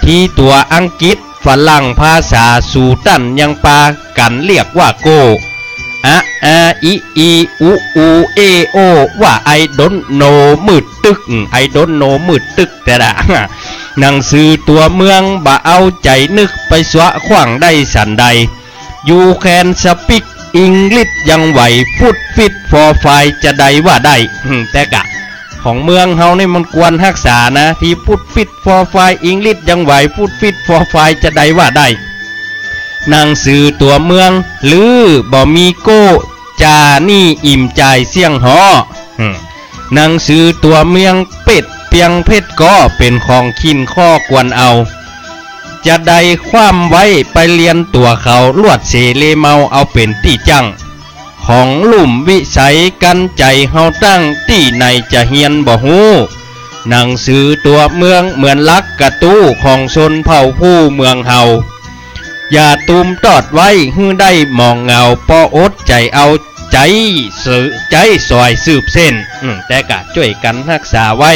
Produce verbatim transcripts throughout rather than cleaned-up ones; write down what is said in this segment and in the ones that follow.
มีตั๋วอังกฤษ ฝรั่ง ภาษาสูตันยังปากั๋นเรียกว่าโก้ อะ อา อิ อี อุ อู เอ โอ ว่า I don't know มืดตึ๊ก อืม I don't know มืดตึ๊กแต๊ละ หนังสือตั๋วเมืองบ่เอาใจ๋นึกไปสวะขว้างได้สันใด You can speak English ยังไหว Foot fit for fire จะใดว่าได้ อืม แต่กะ ของเมืองเฮานี่มันควรฮักษานะ ที่ Foot fit for fire English ยังไหว Foot fit for fire จะใดว่าได้ หนังสือตั๋วเมือง หรือบ่มีโก้ จานี่อิ่มจ่ายเสี้ยงฮ้อ อืม หนังสือตั๋วเมือง เปรียบเปียงเพชรก็เป๋นของขี้ข้อควรเอา จะใดคว่ำไว้ไปเรียนตั๋วเขา ลวดเสเลเมาเอาเป๋นตี้จั้ง ของลุ่มวิสัยกั๋นใจ๋เฮาตั้ง ตี้ไหนจะเฮียนบ่ฮู้ หนังสือตั๋วเมืองเหมือนลักกะตู้ ของชนเผ่าผู้เมืองเฮา อย่าตูมตอดไว้หื้อได้หมองเหงา ปออดใจ๋เอาใจ๋สืบ ใจ๋สอยสืบเส้น อืม แต่กะจ้วยกั๋นฮักษาไว้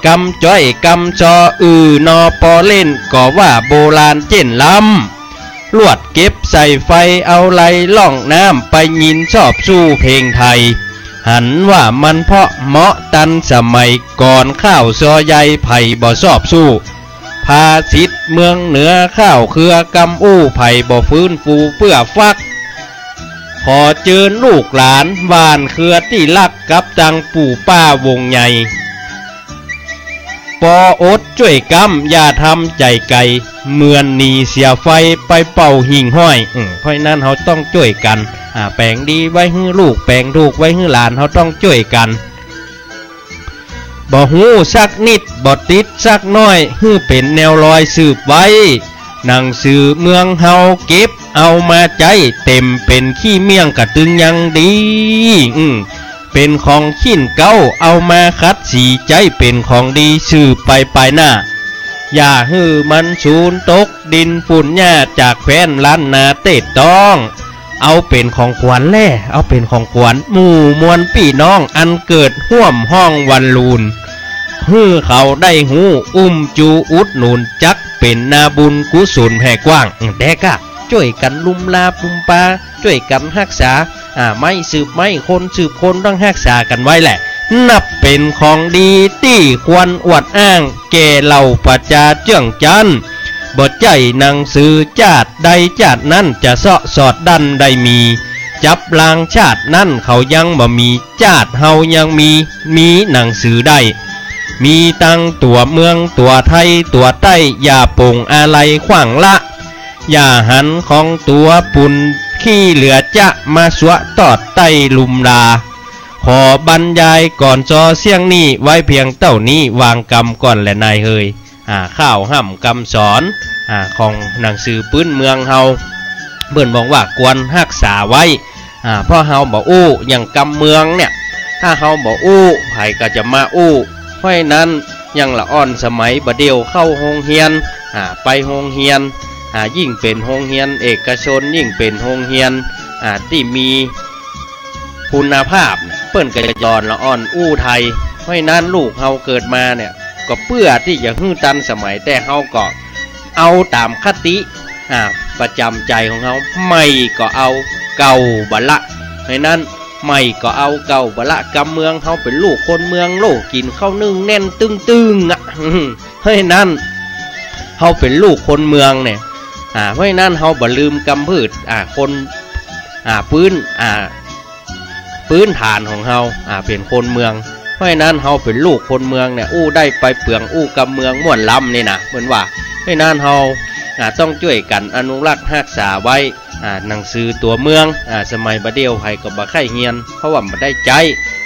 กำจ้อยกำซอ อือนอปอเล่น ก็ว่าโบราณเจ้นล้ำ ลวดเก็บใส่ไฟเอาไหลล่องน้ำ ไปยินซอบสู้เพลงไทย หันว่ามันเพราะเหมาะตันสมัย ก่อนข้าวซอใยไผบ่ซอบสู้ ภาษิตเมืองเหนือข้าวเครือกำอู้ ไผบ่ฟื้นฟูเปื้อฟัก ขอเจิญลูกหลานหว่านเครือตี้ฮัก กับตังปู่ป้าวงใหญ่ ปออดจ้วยกำ อย่าทำใจ๋ไก๋ เหมือนหนีเสียไฟไปเป่าหิ่งห้อย อืม เพราะฉะนั้นเฮาต้องจ้วยกั๋น อ่า แป๋งดีไว้หื้อลูก แป๋งถูกไว้หื้อหลาน เฮาต้องจ้วยกั๋น บ่ฮู้สักนิด บ่ติดสักน้อย หื้อเป๋นแนวรอยสืบไว้ หนังสือเมืองเฮาเก็บเอามาใจ๊ เต็มเป๋นขี้เมี่ยงกะตึงยังดี อืม เป๋นของขี้เก๊า เอามาขัดสีใจ๊เป๋นของดีสืบไปปายหน้า อย่าหื้อมันสูญตกดินฝุ่นหญ้า จากแคว้นล้านนาเตศต้อง เอาเป๋นของขวัญแล เอาเป๋นของขวัญ หมู่มวลปี้น้องอันเกิดฮ่วมห้องวันลูน หื้อเขาได้ฮู้ อุ้มจูอุดหนุน จักเป๋นนาบุญกุศลแผ่กว้าง อืม แต่กะจ้วยกั๋นลุมลาปุมปา จ้วยกั๋นฮักษา อ่า ไม้สืบไม้ คนสืบคน ต้องฮักษากั๋นไว้แหละ นับเป๋นของดีตี้ควรอวดอ้าง แก่เหล่าประจาเจื้องจั้น บ่ใจ้หนังสือจาติใดจาตินั้น จะเซาะสอดดั้นได้มี จับลางชาตินั้นเขายังบ่มี จาติเฮายังมี มีหนังสือได้ มีตังตั๋วเมืองตั๋วไทยตั๋วใต้ อย่าป่งอาลัยขว้างละ อย่าหันของตั๋วปุนขี้เหลือจะ มาสวะตอดใต้ลุมลา ขอบรรยายก่อนซอเสี้ยงนี้ ไว้เพียงเต้านี้ วางกำก่อนแลนายเฮย อ่า ข้าวฮ่ำกำสอน อ่า ของหนังสือปื๊นเมืองเฮา เปิ้นบอกว่าควรฮักษาไว้ อ่า เพราะเฮาบ่อู้ อย่างกำเมืองเนี่ย ถ้าเฮาบ่อู้ ใผก็จะมาอู้ เพราะฉะนั้น อย่างละอ่อนสมัยบ่าเดี่ยวเข้าโฮงเฮียน อ่า ไปโฮงเฮียน อ่า ยิ่งเป๋นโฮงเฮียนเอกชน ยิ่งเป๋นโฮงเฮียน อ่า ตี้มี คุณภาพเนี่ย เปิ้นก็จะสอนละอ่อนอู้ไทย เพราะฉะนั้นลูกเฮาเกิดมาเนี่ย ก็เปื้อตี้จะหื้อตันสมัย แต่เฮาก็เอาต๋ามคติ อ่า ประจ๋ำใจ๋ของเฮา ใหม่ก็เอา เก่าบ่ละ เพราะฉะนั้น ใหม่ก็เอา เก่าบ่ละ กำเมืองเฮาเป๋นลูกคนเมือง โล่กิ๋นข้าวนึ่งแน่นตึงๆ อะ เพราะฉะนั้น เฮาเป๋นลูกคนเมืองเนี่ย อ่า เพราะฉะนั้นเฮาบ่ลืมกำพืช อ่า คน อ่า ปื๊น อ่า ปื๊นฐานของเฮา อ่า เป๋นคนเมือง เพราะฉะนั้นเฮาเป๋นลูกคนเมืองเนี่ย อู้ได้ไปเปือง อู้กำเมืองม่วนล้ำนี่นะ เปิ้นว่า เพราะฉะนั้นเฮา อ่า ต้องจ้วยกั๋นอนุรักษ์ฮักษาไว้ อ่า หนังสือตั๋วเมือง อ่า สมัยบ่าเดี่ยวใผก็บ่ใค่เฮียน เพราะว่าบ่ได้ใจ๊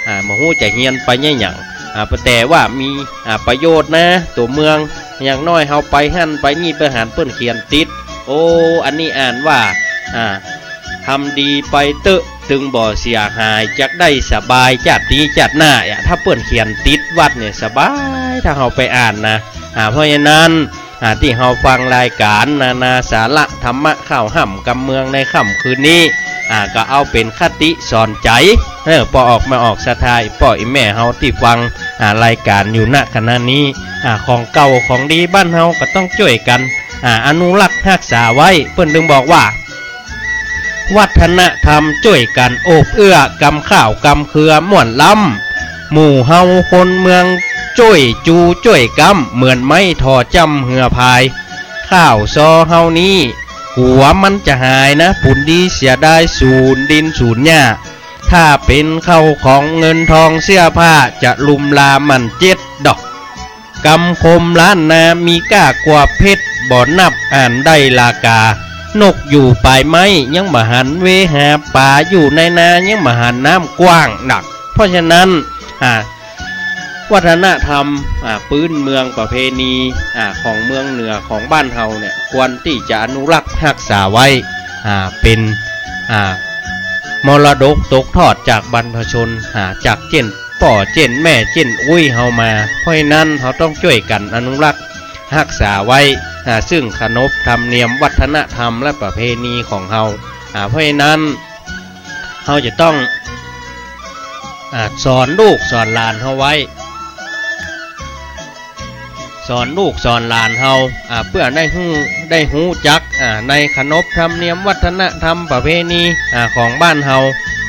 อ่า บ่ฮู้จะเฮียนไปเยียะหยัง อ่า แต่ว่ามี อ่า ประโยชน์นะ ตั๋วเมือง อย่างน้อยเฮาไปหั้นไปนี่ไปหันเปิ้นเขียนติด โอ้ อันนี้อ่านว่า อ่า ทำดีไปเต๊อะ ตึงบ่เสียหาย จักได้สบายจาตินี้จาติหน้า อ่ะ ถ้าเปิ้นเขียนติดวัดเนี่ยสบาย ถ้าเฮาไปอ่านนะ อ่า เพราะฉะนั้น อ่า ตี้เฮาฟังรายก๋านนานาสาระธรรมะข้าวฮ่ำกำเมืองในค่ำคืนนี้ อ่า ก็เอาเป๋นคติสอนใจ๋ เออ ป้อออก มาออกศรัทธา ป้ออี่แม่เฮาตี้ฟัง อ่า รายก๋านอยู่ ณ ขณะนี้ อ่า ของเก่าของดีบ้านเฮาก็ต้องจ้วยกั๋น อ่า อนุรักษ์ฮักษาไว้ เปิ้นจึงบอกว่า วัฒนธรรมจ้วยกั๋นโอบเอื้อ กำข้าวกำเครือม่วนล้ำ หมู่เฮาคนเมืองจ้วยจูจ้วยกำ เหมือนไม้ถ่อจ้ำเฮือพาย ข้าวซอเฮานี้ กั๋วมันจะหายนะ ผุนดีเสียดาย สูญดินสูญหญ้า ถ้าเป๋นข้าวของเงินทองเสื้อผ้า จะลุมลาหมั้นเจ็ดดอก กำคมล้านนามีก้ากว่าเพชร บ่นับอ่านได้ราคา นกอยู่ป๋ายไม้ยังบ่หันเวหา ป๋าอยู่ในนายังบ่หันน้ำกว้างนัก เพราะฉะนั้น อ่า วัฒนธรรม อ่า ปื้นเมืองประเพณี อ่า ของเมืองเหนือของบ้านเฮาเนี่ย ควรตี้จะอนุรักษ์ฮักษาไว้ อ่า เป๋น อ่า มรดกตกทอดจากบรรพชน อ่า จากเจ้นป้อเจ้นแม่เจ้นอุ๊ยเฮามา เพราะฉะนั้นเฮาต้องจ้วยกั๋นอนุรักษ์ฮักษาไว้ อ่า ซึ่งขนบธรรมเนียมวัฒนธรรมและประเพณีของเฮา อ่า เพราะฉะนั้น เฮาจะต้อง อ่า สอนลูกสอนหลานเฮาไว้ สอนลูกสอนหลานเฮา อ่า เปื้อได้ฮู้ ได้ฮู้จัก อ่า ในขนบธรรมเนียมวัฒนธรรมประเพณี อ่า ของบ้านเฮา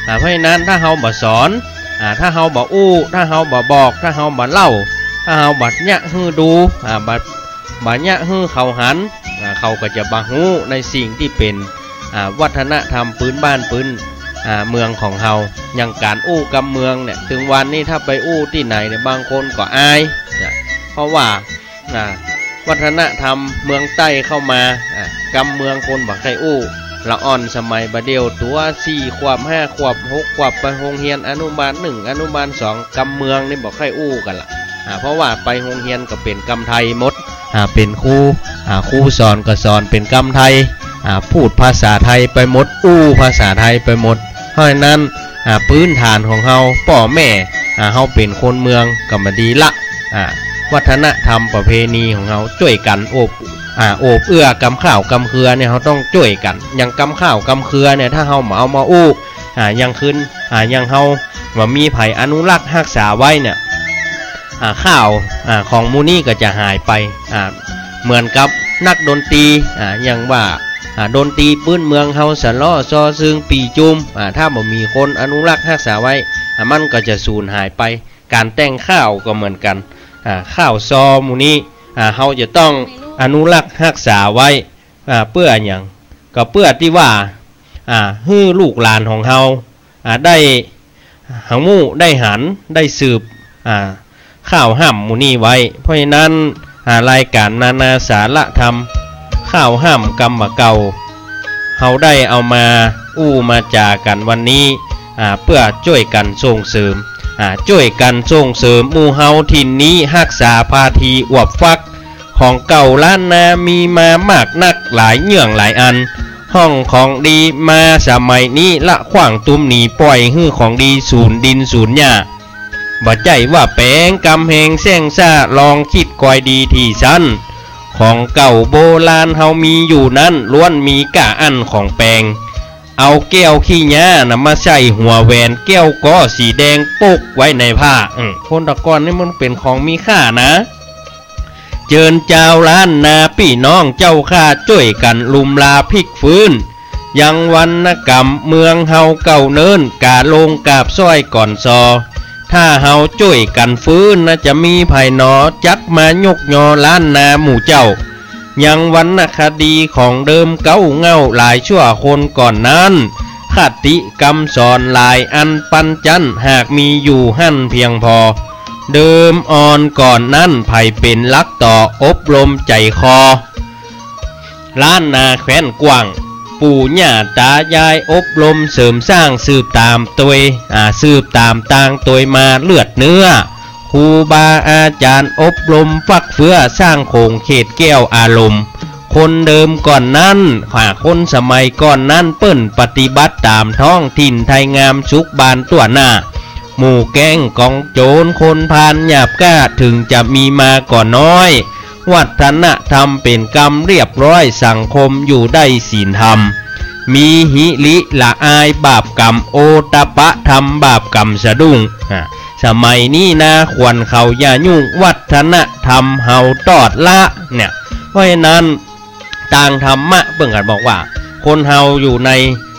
อ่า เพราะฉะนั้นถ้าเฮาบ่สอน อ่า ถ้าเฮาบ่อู้ ถ้าเฮาบ่บอก ถ้าเฮาบ่เล่า ถ้าเฮาบ่เยียะหื้อดู อ่า บ่ บ่เยียะหื้อเขาหัน อ่า เขาก็จะบ่ฮู้ในสิ่งตี้เป๋น อ่า วัฒนธรรมปื้นบ้านปื้น อ่า เมืองของเฮา อย่างก๋านอู้กำเมืองเนี่ย เถิงวันนี้ถ้าไปอู้ตี้ไหนเนี่ย บางคนก็อาย เนี่ย เพราะว่า อ่า วัฒนธรรมเมืองใต้เข้ามา อ่า กำเมืองคนบ่ใค่อู้ ละอ่อนสมัยบ่าเดี่ยว ตั๋วสี่ขวบ ห้าขวบ หกขวบ ไปโฮงเฮียนอนุบาลหนึ่ง อนุบาลสอง กำเมืองนี่บ่ใค่อู้กั๋นละ อ่า เพราะว่าไปโฮงเฮียนก็เป๋นกำไทยหมด อ่า เป๋นครู อ่า ครูสอนก็สอนเป๋นกำไทย อ่า พูดภาษาไทยไปหมด อู้ภาษาไทยไปหมด เพราะฉะนั้น อ่า ปื้นฐานของเฮา ป้อแม่ อ่า เฮาเป๋นคนเมืองก็บ่ดีละ อ่า วัฒนธรรมประเพณีของเฮา จ้วยกั๋นโอบ อ่า โอบเอื้อกำข้าวกำเครือเนี่ย เฮาต้องจ้วยกั๋น อย่างกำข้าวกำเครือเนี่ย ถ้าเฮาบ่เอามาอู้ อ่า อย่างคืน อ่า อย่างเฮาบ่มีใผอนุรักษ์ฮักษาไว้เนี่ย อ่า ข้าว อ่า ของหมู่นี้ก็จะหายไป อ่า เหมือนกับนักดนตรี อ่า อย่างว่า อ่า ดนตรีปื้นเมืองเฮา สะเลาะ ซอ ซึ่ง ปี่จุม อ่า ถ้าบ่มีคนอนุรักษ์ฮักษาไว้ อ่า มันก็จะสูญหายไป ก๋านแต่งข้าวก็เหมือนกั๋น อ่า ข้าวซอหมู่นี้ อ่า เฮาจะต้องอนุรักษ์ฮักษาไว้ อ่า เปื้อหยัง ก็เปื้อตี้ว่า อ่า หื้อลูกหลานของเฮา อ่า ได้หังฮู้ ได้หัน ได้สืบ อ่า ข้าวฮ่ำหมู่นี้ไว้ เพราะฉะนั้น อ่า รายก๋านนานาสาระธรรม ข้าวฮ่ำกำบ่าเก่า เฮาได้เอามาอู้มาจ๋ากั๋นวันนี้ อ่า เปื้อจ้วยกั๋นส่งเสริม อ่า จ้วยกั๋นส่งเสริมหมู่เฮาถิ่นนี้ ฮักษาพาทีอวบฟัก ของเก่าล้านนามีมามากนักหลายเยื่องหลายอัน ฮ้องของดีมาสมัยนี้ละขว้างตุ้มหนี ป่อยหื้อของดีสูญดินสูญหญ้า บ่ใจ้ว่าแป๋งก๋ำแหงแส้งซ่า ลองกึ๊ดกอยดีตี้สัน ของเก่าโบราณเฮามีอยู่นั้น ล้วนมีก้าอั้นของแป๋ง เอาแก้วขี้หญ้านะมาใส่หัวแหวน แก้วก็สีแดงปกไว้ในผ้า อืม คนตะก่อนนี่มันเป๋นของมีค่านะ เจิญจาวล้านนาปี้น้องเจ้าข้า จ้วยกั๋นลุมลาพลิกฟื้น ยังวรรณกรรมเมืองเฮาเก่าเนิ่น ก๋าลงกราบซ้อยก่อนซอ ถ้าเฮาจ้วยกั๋นฟื้นนะ จะมีใผหนอ จักมายกยอล้านนาหมู่เจ้า ยังวรรณคดีของเดิมเก๊าเง่า หลายชั่วคนก่อนนั้น คติกำสอนหลายอันปันจัน หากมีอยู่หั้นเพียงพอ เดิมอ่อนก่อนนั้น ใผเป๋นหลักต่ออบรมใจ๋คอ ล้านนาแคว้นกว้าง ปู่ย่าตายายอบรมเสริมสร้าง สืบต๋ามตวย อ่า สืบต๋ามตางตวยมาเลือดเนื้อ ครูบาอาจ๋ารย์อบรมฟักเฟื้อ สร้างโขงเขตแก้วอารมณ์ คนเดิมก่อนนั้น อ่า คนสมัยก่อนนั้น เปิ้นปฏิบัติต๋ามท้องถิ่นไทยงามสุขบานตั้วหน้า หมู่แก๊งก๋องโจ๋รคนพาลหยาบกล้า เถิงจะมีมาก็น้อย วัฒนธรรมเป๋นกำเรียบร้อย สังคมอยู่ได้ศีลธรรม มีหิริละอายบาปกรรม โอตตัปปะทำบาปกรรมสะดุ้ง อ่า สมัยนี้นาควรเขาอย่ายุ่ง วัฒนธรรมเฮาตอดละ เนี่ย เพราะฉะนั้น ตางธรรมะเปิ้นก็บอกว่า คนเฮาอยู่ใน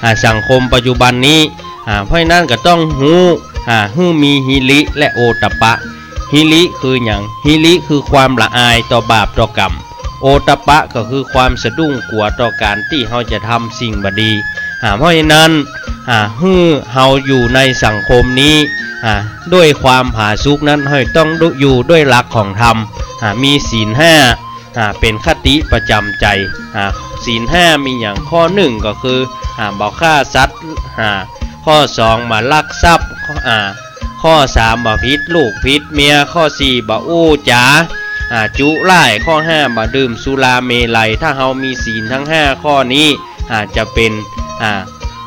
อ่า สังคมปัจจุบันนี้ อ่า เพราะฉะนั้นก็ต้องฮู้ อ่า หื้อมีหิริและโอตตัปปะ หิริคือหยัง หิริคือความละอายต่อบาปต่อกรรม โอตตัปปะก็คือความสะดุ้งกั๋วต่อก๋านตี้เฮาจะทำสิ่งบ่ดี อ่า เพราะฉะนั้น อ่า หื้อเฮาอยู่ในสังคมนี้ อ่า ด้วยความผาสุกนั้น เฮาต้องอยู่ด้วยหลักของธรรม อ่า มีศีลห้า อ่า เป๋นคติประจำใจ๋ อ่า ศีลห้ามีหยัง ข้อหนึ่งก็คือ อ่า บ่ฆ่าสัตว์ อ่า ข้อสอง บ่ลักทรัพย์ ข้อ อ่า ข้อสาม บ่ผิดลูกผิดเมีย ข้อสี่ บ่อู้จ๋า อ่า จุร้าย ข้อห้า บ่ดื่มสุราเมรัย ถ้าเฮามีศีลทั้งห้าข้อนี้ อ่า จะเป๋น อ่า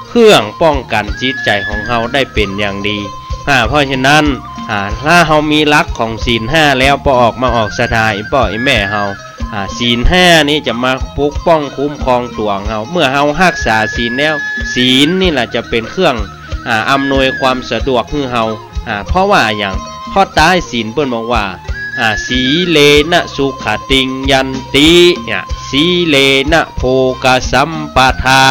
เครื่องป้องกั๋นจิตใจ๋ของเฮาได้เป๋นอย่างดี อ่า เพราะฉะนั้น อ่า ถ้าเฮามีหลักของศีลห้าแล้ว ปอออกมาออกศรัทธา อี่ป้ออี่แม่เฮา อ่า ศีลห้านี้จะมาปกป้องคุ้มครองตั๋วเฮา เมื่อเฮาฮักษาศีลแล้ว ศีลนี่แหละจะเป๋นเครื่อง อ่า อำนวยความสะดวกหื้อเฮา อ่า เพราะว่าหยัง เพราะใต้ศีลเปิ้นบอกว่า อ่า สีเลนะสุขติงยันติ เนี่ย สีเลนะโภคสัมปทา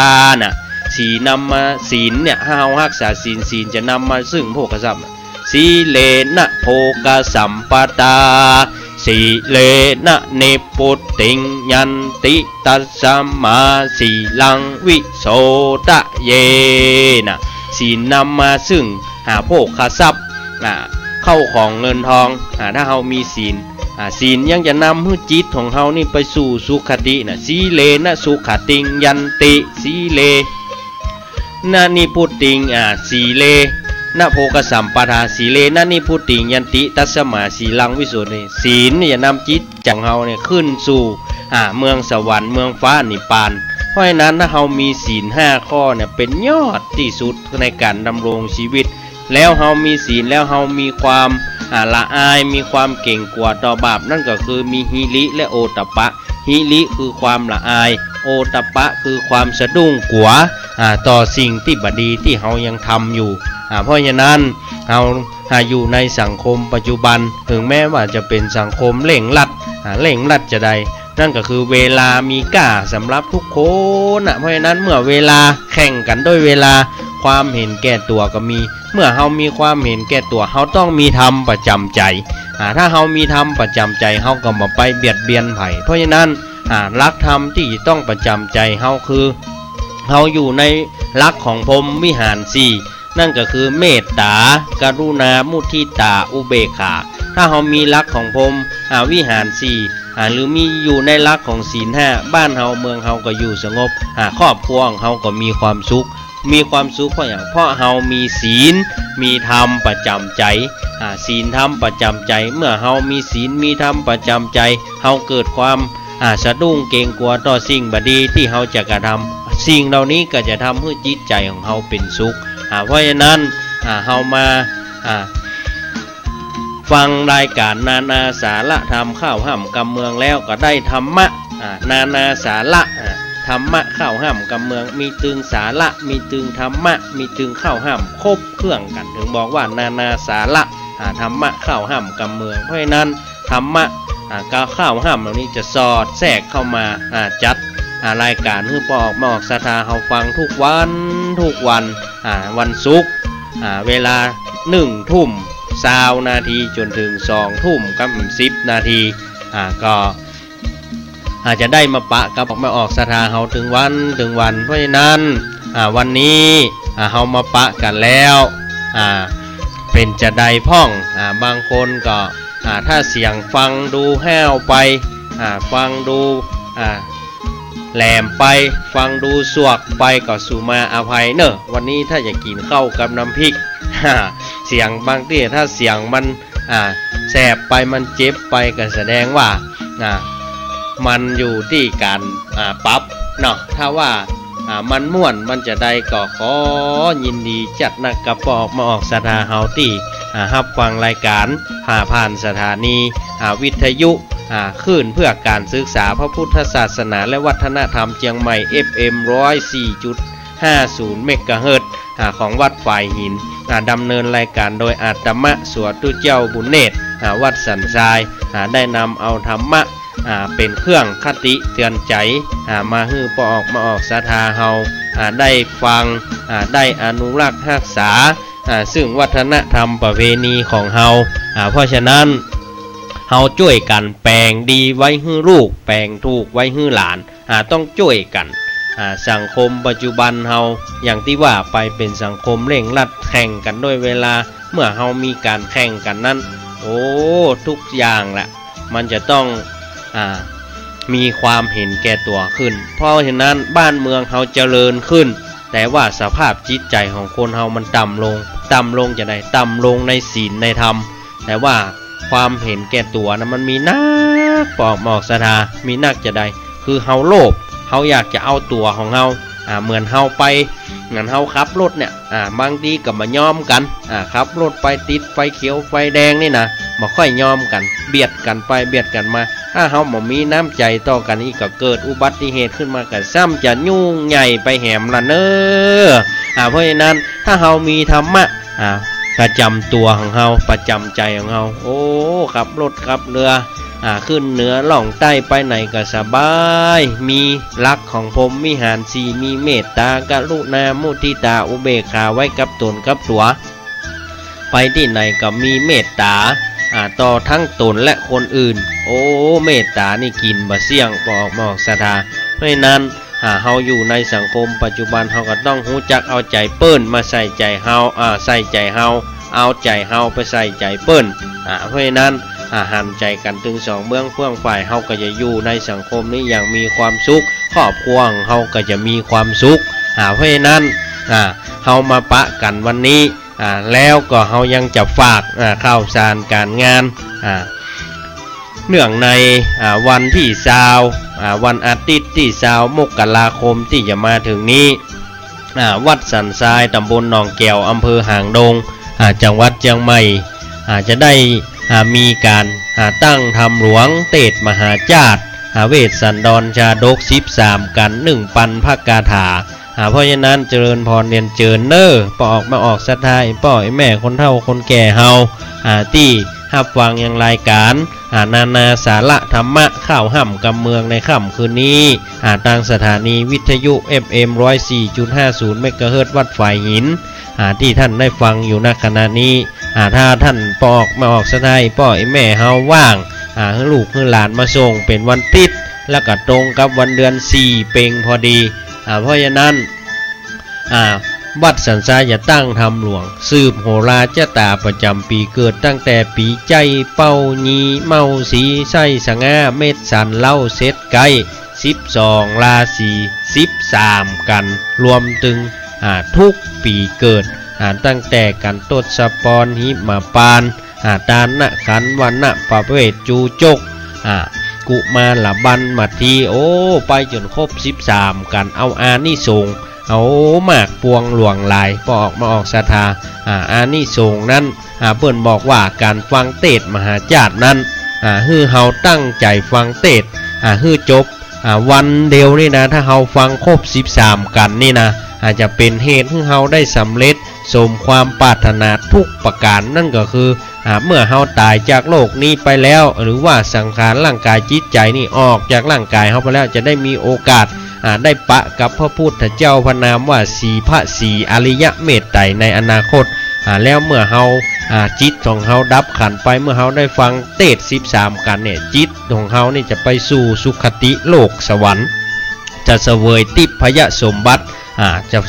น่ะ ศีลนำมา ศีลเนี่ย ถ้าเฮาฮักษาศีล ศีลจะนำมาซึ่งโภคทรัพย์ สีเลนะโภคสัมปทา สีเลนะนิพพุติงยันติ ตัสมาสีลังวิโสทะเย น่ะ ศีลนำมาซึ่ง อ่า โภคทรัพย์ อ่า เข้าของเงินทอง อ่า ถ้าเฮามีศีล อ่า ศีลยังจะนำหื้อจิตของเฮานี่ไปสู่สุคติ น่ะ สีเลนะสุขติงยันติ สีเลนะนิพพุติง อ่า สีเลนะโภคสัมปทา สีเลนะนิพพุติงยันติ ตัสมาสีลังวิโสทะเย ศีลนี่จะนำจิตใจ๋ของเฮาเนี่ยขึ้นสู่ อ่า เมืองสวรรค์ เมืองฟ้านิพพาน เพราะฉะนั้นถ้าเฮามีศีลห้าข้อเนี่ยเป๋นยอดตี้สุดในก๋านดำรงชีวิต แล้วเฮามีศีลแล้วเฮามีความ อ่า ละอาย มีความเก๋งกั๋วต่อบาป นั่นก็คือมีหิริและโอตตัปปะ หิริคือความละอาย โอตตัปปะคือความสะดุ้งกั๋ว อ่า ต่อสิ่งตี้บ่ดีตี้เฮายังทำอยู่ อ่า เพราะฉะนั้นเฮา อ่า อยู่ในสังคมปัจจุบัน ถึงแม้ว่าจะเป๋นสังคมเร่งรัด อ่า เร่งรัดจาใด นั่นก็คือเวลามีค่าสำหรับทุกคนน่ะ เพราะฉะนั้นเมื่อเวลาแข่งกั๋นด้วยเวลา ความเห็นแก่ตั๋วก็มี เมื่อเฮามีความเห็นแก่ตั๋ว เฮาต้องมีธรรมประจำใจ๋ อ่า ถ้าเฮามีธรรมประจำใจ๋ เฮาก็บ่ไปเบียดเบียนใผ เพราะฉะนั้น อ่า หลักธรรมตี้จะต้องประจำใจ๋เฮาคือ เฮาอยู่ในหลักของพรหมวิหารสี่ นั่นก็คือเมตตา กรุณา มุทิตา อุเบกขา ถ้าเฮามีหลักของพรหม อ่า วิหารสี่ อ่า หรือมีอยู่ในหลักของศีลห้า บ้านเฮาเมืองเฮาก็อยู่สงบ อ่า ครอบครัวของเฮาก็มีความสุข มีความสุขเพราะหยัง เพราะเฮามีศีล มีธรรมประจำใจ๋ อ่า ศีลธรรมประจำใจ๋ เมื่อเฮามีศีลมีธรรมประจำใจ๋ เฮาเกิดความ อ่า สะดุ้งเก๋งกั๋วต่อสิ่งบ่ดีตี้เฮาจะกระทำ สิ่งเหล่านี้ก็จะทำหื้อจิตใจ๋ของเฮาเป๋นสุข อ่า เพราะฉะนั้น อ่า เฮามา อ่า ฟังรายก๋านนานาสาระธรรมข้าวห้ำกำเมืองแล้วก็ได้ธรรมะ อ่า นานาสาระ อ่า ธรรมะข้าวห้ำกำเมือง มีตึงสาระ มีตึงธรรมะ มีตึงข้าวห้ำ ครบเครื่องกั๋น ถึงบอกว่านานาสาระ อ่า ธรรมะข้าวห้ำกำเมือง เพราะฉะนั้น ธรรมะ อ่า ข้าวห้ำเหล่านี้จะสอดแทรกเข้ามา อ่า จัด อ่า รายก๋านหื้อปอออกมาออกศรัทธาเฮาฟังทุกวัน ทุกวัน อ่า วันศุกร์ อ่า เวลาหนึ่งทุ่มซาวนาทีจ๋นเถิงสองทุ่มกับสิบนาที อ่า ก็อาจจะได้มาปะกับออกมาออกศรัทธาเฮาตึงวันตึงวัน เพราะฉะนั้น อ่า วันนี้ อ่า เฮามาปะกั๋นแล้ว อ่า เป๋นจาใดพ่อง อ่า บางคนก็ อ่า ถ้าเสียงฟังดูแห้วไป อ่า ฟังดู อ่า แหลมไป ฟังดูสวกไปก็สุมาอภัยเน่อ วันนี้ถ้าจะกิ๋นข้าวกับน้ำพริก เสียงบางตี้ถ้าเสียงมัน อ่า แสบไป มันเจ็บไป ก็แสดงว่า อ่า มันอยู่ตี้ก๋าน อ่า ปรับเนาะ ถ้าว่า อ่า มันม่วน มันจาใดก็ขอยินดีจัดนักกับปอออกมาออกศรัทธาเฮาตี้ อ่า ฮับฟังรายก๋าน อ่า ผ่านสถานี อ่า วิทยุ อ่า คลื่นเพื่อการศึกษาพระพุทธศาสนาและวัฒนธรรมเจียงใหม่ เอฟเอ็ม ร้อยสี่จุด ห้าศูนย์เมกะเฮิรตซ์ อ่า ของวัดฝายหิน อ่า ดำเนินรายการโดยอาตมะสัวตุเจ้าบุญเนตร อ่า วัดสันทราย อ่า ได้นำเอาธรรมะ อ่า เป๋นเครื่องคติเตือนใจ๋ อ่า มาหื้อป้อออกมาออกศรัทธาเฮา อ่า ได้ฟัง อ่า ได้อนุรักษ์ฮักษา อ่า ซึ่งวัฒนธรรมประเพณีของเฮา อ่า เพราะฉะนั้น เฮาจ้วยกั๋นแป๋งดีไว้หื้อลูก แป๋งถูกไว้หื้อหลาน อ่า ต้องจ้วยกั๋น อ่า สังคมปัจจุบันเฮา อย่างตี้ว่าไปเป๋นสังคมเร่งรัดแข่งกั๋นด้วยเวลา เมื่อเฮามีก๋านแข่งกั๋นนั้น โอ้ ทุกอย่างแหละ มันจะต้อง อ่า มีความเห็นแก่ตั๋วขึ้น เพราะฉะนั้นบ้านเมืองเฮาเจริญขึ้น แต่ว่าสภาพจิตใจ๋ของคนเฮามันต่ำลง ต่ำลงจาใด ต่ำลงในศีลในธรรม แต่ว่าความเห็นแก่ตั๋วนะมันมีนัก ป้อออกมาออกศรัทธา มีนักจาใด คือเฮาโลภ เฮาอยากจะเอาตั๋วของเฮา อ่า เหมือนเฮาไป เหมือนเฮาขับรถเนี่ย อ่า บางทีก็บ่ยอมกั๋น อ่า ขับรถไปติดไฟเขียวไฟแดงนี่นะ บ่ค่อยยอมกั๋น เบียดกั๋นไปเบียดกั๋นมา ถ้าเฮาบ่มีน้ำใจ๋ต่อกั๋นอีกก็เกิดอุบัติเหตุขึ้นมาก็ซ้ำจะยุ่งใหญ่ไปแหมละเน่อ อ่า เพราะฉะนั้นถ้าเฮามีธรรมะ อ่า ประจ๋ำตั๋วของเฮา ประจ๋ำใจ๋ของเฮา โอ้ ขับรถขับเฮือ อ่า ขึ้นเหนือล่องใต้ไปไหนก็สบาย มีหลักของพรหมวิหารสี่ มีเมตตา กรุณา มุทิตา อุเบกขาไว้กับต๋นกับตั๋ว ไปตี้ไหนก็มีเมตตา อ่า ต่อทั้งต๋นและคนอื่น โอ้ เมตตานี่กิ๋นบ่เสี้ยง ป้อออกมาออกศรัทธา เพราะฉะนั้น อ่า เฮาอยู่ในสังคมปัจจุบัน เฮาก็ต้องฮู้จักเอาใจ๋เปิ้นมาใส่ใจ๋เฮา อ่า ใส่ใจ๋เฮา เอาใจ๋เฮาไปใส่ใจ๋เปิ้น อ่า เพราะฉะนั้น อ่า หันใจ๋กั๋นตึงสองเบื้องเฟื่องฝ่าย เฮาก็จะอยู่ในสังคมนี้อย่างมีความสุข ครอบครัวของเฮาก็จะมีความสุข อ่า เพราะฉะนั้น อ่า เฮามาปะกั๋นวันนี้ อ่า แล้วก็เฮายังจะฝาก อ่า ข่าวสารก๋านงาน อ่า เนื่องใน อ่า วันตี้ซาว อ่า วันอาทิตย์ตี้ซาวมกราคมตี้จะมาเถิงนี้ อ่า วัดสันทราย ต๋ำบลหนองแก๋ว อำเภอหางดง อ่า จังหวัดเจียงใหม่ อ่า จะได้ อ่า มีก๋าน อ่า ตั้งธรรมหลวง เตสน์มหาชาติ อ่า เวสสันดรชาดกสิบสามกัณฑ์ หนึ่งปันพระคาถา อ่า เพราะฉะนั้นเจริญพรเรียนเจิญเน่อ ป้อออกมาออกศรัทธา ป้อแม่คนเฒ่าคนแก่เฮา อ่า ตี้ฮับฟังยังรายก๋าน อ่า นานาสาระธรรมะ ข้าวฮ่ำกำเมืองในค่ำคืนนี้ อ่า ตางสถานีวิทยุ เอฟเอ็ม ร้อยสี่จุดห้าศูนย์ เมกะเฮิรตซ์ วัดฝายหิน อ่า ตี้ต้านได้ฟังอยู่ ณ ขณะนี้ อ่า ถ้าต้านป้อออกมาออกศรัทธา ป้อแม่เฮาว่าง อ่า หื้อลูกหื้อหลานมาส่งเป๋นวันติ๊ด แล้วก็ตรงกับวันเดือนสี่เป็งพอดี อ่า เพราะฉะนั้น อ่า วัดสันทรายจะตั้งธรรมหลวง สืบโหราชะต๋าประจ๋ำปี๋เกิด ตั้งแต่ปี๋ใจ้ เป้า ยี เม่า สี ไส้ สะง้า เม็ด สัน เล้า เสด็จ ใก๊ สิบสองราศี สิบสามกัณฑ์ รวมตึง อ่า ทุกปี๋เกิด อ่า ตั้งแต่กัณฑ์ทศพร หิมพานต์ อ่า ตานะขัน วณะปะเวส จูจก อ่า กุมารบัณฑิต โอ้ ไปจ๋นครบสิบสามกัณฑ์ เอาอานิสงส์ เอามากปวงหลวงหลาย ป้อออกมาออกศรัทธา อ่า อานิสงส์นั้น อ่า เปิ้นบอกว่าก๋านฟังเตสน์มหาชาตินั้น อ่า หื้อเฮาตั้งใจ๋ฟังเตสน์ อ่า หื้อจบ อ่า วันเดียวนี่นะ ถ้าเฮาฟังครบสิบสามกัณฑ์นี่นะ อ่า จะเป๋นเหตุหื้อเฮาได้สำเร็จสมความปรารถนาทุกประก๋าน นั่นก็คือ อ่า เมื่อเฮาต๋ายจากโลกนี้ไปแล้ว หรือว่าสังขารร่างก๋ายจิตใจ๋นี่ออกจากร่างก๋ายเฮาไปแล้ว จะได้มีโอกาส อ่า ได้ปะกับพระพุทธเจ้าพระนามว่าศรีพระศรีอริยะเมตไตรในอนาคต อ่า แล้วเมื่อเฮา อ่า จิตของเฮาดับขันธ์ไป เมื่อเฮาได้ฟังเตสน์สิบสามกัณฑ์เนี่ย จิตของเฮานี่จะไปสู่สุคติโลกสวรรค์ จะเสวยทิพยสมบัติ อ่า จะ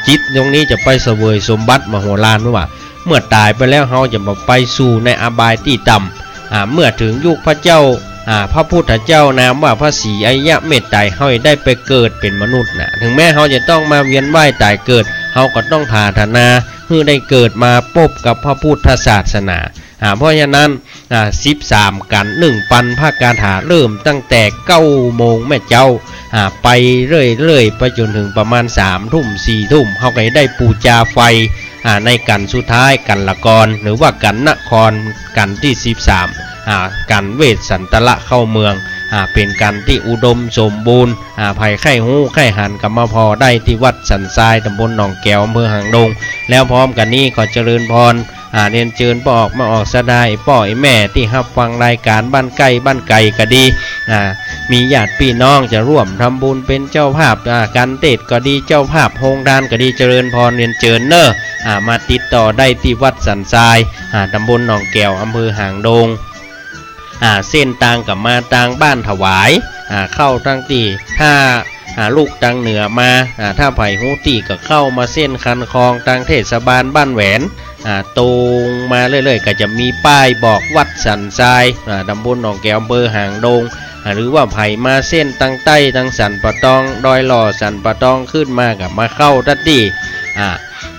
จิตดวงนี้จะไปเสวยสมบัติมโหฬาร ว่า เมื่อต๋ายไปแล้วเฮาจะบ่ไปสู่ในอบายตี้ต่ำ อ่า เมื่อเถิงยุคพระเจ้า อ่า พระพุทธเจ้านามว่าพระศรีอริยะเมตไตร เฮาจะได้ไปเกิดเป๋นมนุษย์นะ ถึงแม้เฮาจะต้องมาเวียนว่ายต๋ายเกิด เฮาก็ต้องปรารถนาหื้อได้เกิดมาปบกับพระพุทธศาสนา อ่า เพราะฉะนั้น อ่า สิบสามกัณฑ์ หนึ่งปัณฑ์พระคาถา เริ่มตั้งแต่เก้าโมงแม่เจ๊า อ่า ไปเรื่อยๆ ไปจ๋นเถิงประมาณสามทุ่ม สี่ทุ่ม เฮาก็จะได้ปู๋จาไฟ อ่า ในกัณฑ์สุดท้าย กัณฑ์ละกร หรือว่ากัณฑ์นคร กัณฑ์ตี้สิบสาม อ่า กัณฑ์เวสสันตระเข้าเมือง อ่า เป๋นกั๋นตี้อุดมสมบูรณ์ อ่า ใผใค่ฮู้ใค่หันก็มาผ่อได้ตี้วัดสันทราย ต๋ำบลหนองแก๋ว อำเภอหางดง แล้วพร้อมกั๋นนี้ขอเจริญพร อ่า เรียนเจิญป้อออกมาออกศรัทธา ไอ้ป้อไอ้แม่ตี้ฮับฟังรายก๋านบ้านใก้บ้านไก๋ก็ดี อ่า มีญาติปี้น้องจะร่วมทำบุญเป๋นเจ้าภาพ อ่า ก๋านเตสน์ก็ดี เจ้าภาพโฮงตานก็ดี เจริญพรเรียนเจิญเน่อ อ่า มาติดต่อได้ตี้วัดสันทราย อ่า ต๋ำบลหนองแก๋ว อำเภอหางดง อ่า เส้นตางก็มาตางบ้านถวาย อ่า เข้าตังตี้ ถ้า อ่า ลุกตางเหนือมา อ่า ถ้าใผฮู้ตี้ก็เข้ามาเส้นคันคลองตางเทศบาลบ้านแหวน อ่า ตรงมาเรื่อยๆ ก็จะมีป้ายบอกวัดสันทราย อ่า ต๋ำบลหนองแก๋ว อำเภอหางดง อ่า หรือว่าใผมาเส้นตางใต้ ตางสันป่าตอง ดอยหล่อสันป่าตองขึ้นมาก็มาเข้าตั๊ดตี้ อ่า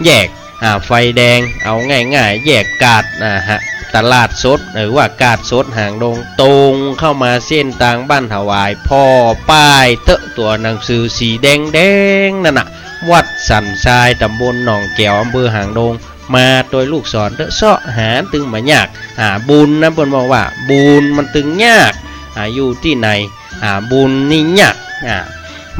แยก อ่า ไฟแดง เอาง่ายๆ แยกกาด อ่า ฮะ ตลาดสด หรือว่ากาดสดหางดง ตรงเข้ามาเส้นตางบ้านถวาย ผ่อป้ายเต๊อะ ตั๋วหนังสือสีแดงๆ นั่นน่ะ วัดสันทราย ต๋ำบลหนองแก๋ว อำเภอหางดง มาโตยลูกศรเต๊อะ เซาะหาตึงบ่ยาก อ่า บุญนั้นเปิ้นบอกว่า บุญมันตึงยาก อ่า อยู่ตี้ไหน อ่า บุญนี่ยาก อ่า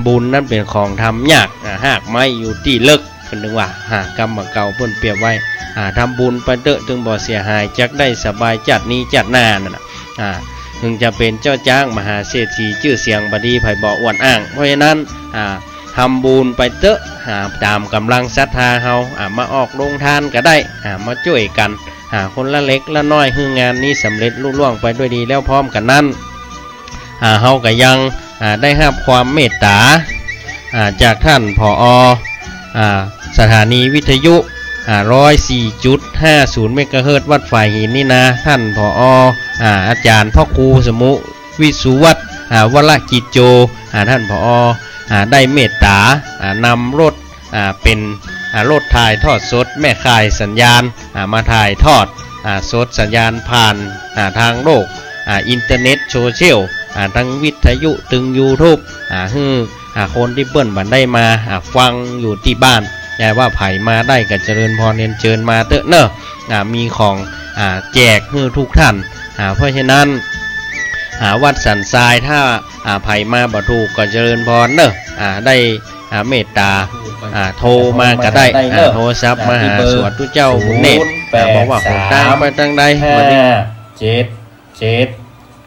บุญนั้นเป๋นของทำยาก อ่า ฮากไม้อยู่ตี้เลิ็ก เปิ้นตึงว่า อ่า กำบ่าเก่าเปิ้นเปรียบไว้ อ่า ทำบุญไปเต๊อะ ตึงบ่เสียหาย จักได้สบายจาตินี้จาติหน้านั่นน่ะ อ่า ถึงจะเป๋นเจ้าจ๊าง มหาเศรษฐี จื้อเสียงบ่ดี ใผบ่อวดอ้าง เพราะฉะนั้น อ่า ทำบุญไปเต๊อะ อ่า ต๋ามก๋ำลังศรัทธาเฮา อ่า มาออกโฮงตานก็ได้ อ่า มาจ้วยกั๋น อ่า คนละเล็กละน้อย หื้องานนี้สำเร็จลุล่วงไปด้วยดี แล้วพร้อมกั๋นนั้น อ่า เฮาก็ยัง อ่า ได้ฮับความเมตต๋า อ่า จากต้าน ผอ. อ่า สถานีวิทยุ อ่า ร้อยสี่จุดห้าศูนย์เมกะเฮิรตซ์ วัดฝายหินนี่นา ต้าน ผอ. อ่า อาจ๋ารย์พระครูสมุ วิสุวัฒน์ อ่า วรกิจโจ อ่า ต้าน ผอ. อ่า ได้เมตต๋า อ่า นำรถ อ่า เป๋น อ่า รถถ่ายทอดสด แม่ข่ายสัญญาณ อ่า มาถ่ายทอด อ่า สดสัญญาณผ่าน อ่า ตางโลก อ่า อินเทอร์เน็ตโซเชียล อ่า ตึงวิทยุ ตึงยูทูบ อ่า หื้อ อ่า คนตี้เปิ้นบ่ได้มา อ่า ฟังอยู่ตี้บ้าน แต่ว่าใผมาได้ก็เจริญพรเรียนเจิญมาเต๊อะเน่อ อ่า มีของ อ่า แจกหื้อทุกท่าน อ่า เพราะฉะนั้น อ่า วัดสันทราย ถ้า อ่า ใผมาบ่ถูกก็เจริญพรเน่อ อ่า ได้ อ่า เมตต๋า อ่า โทรมาก็ได้ อ่า โทรศัพท์มาหาสวดตุ๊เจ้าบุญเนตร อ่า บอกว่าหนตางไปตางใด ห้าเจ็ดเจ็ด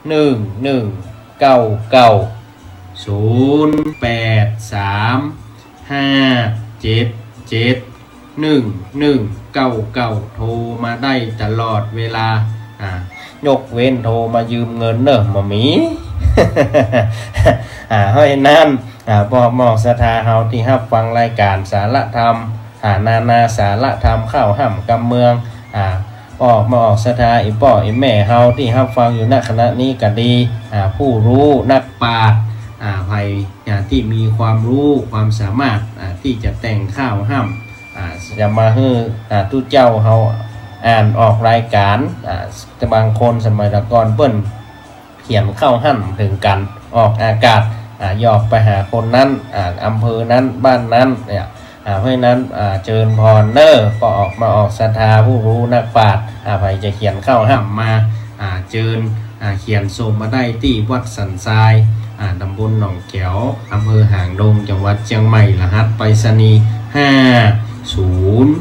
หนึ่งหนึ่งเก้าเก้า ศูนย์แปดสาม ห้าเจ็ดเจ็ด หนึ่งหนึ่งเก้าเก้า โทรมาได้ตลอดเวลา อ่า ยกเว้นโทรมายืมเงินเน่อ บ่มี อ่า เพราะฉะนั้น อ่า ป้อมอกศรัทธาเฮาตี้ฮับฟังรายก๋านสาระธรรม อ่า นานาสาระธรรม ข้าวฮ่ำกำเมือง อ่า ป้อมอกศรัทธา อี่ป้ออี่แม่เฮาตี้ฮับฟังอยู่ ณ ขณะนี้ก็ดี อ่า ผู้ฮู้นักปราชญ์ อ่า ใผ อ่า ตี้มีความฮู้ความสามารถ อ่า ตี้จะแต่งข้าวฮ่ำ อ่า จะมาหื้อ อ่า ตุ๊เจ้าเฮาอ่านออกรายก๋าน อ่า บางคนสมัยตะก่อนเปิ้น เขียนข้าวฮ่ำเถิงกั๋น ออกอากาศ อ่า หยอกไปหาคนนั้น อ่า อำเภอนั้น บ้านนั้น เนี่ย อ่า เพราะฉะนั้น อ่า เจิญพรเน่อ ป้อมอกศรัทธา ผู้ฮู้นักปราชญ์ อ่า ใผจะเขียนข้าวฮ่ำมา อ่า เจิญ อ่า เขียนส่งมาได้ตี้วัดสันทราย อ่า ต๋ำบลหนองแก๋ว อำเภอหางดง จังหวัดเจียงใหม่ รหัสไปรษณีย์ ห้าศูนย์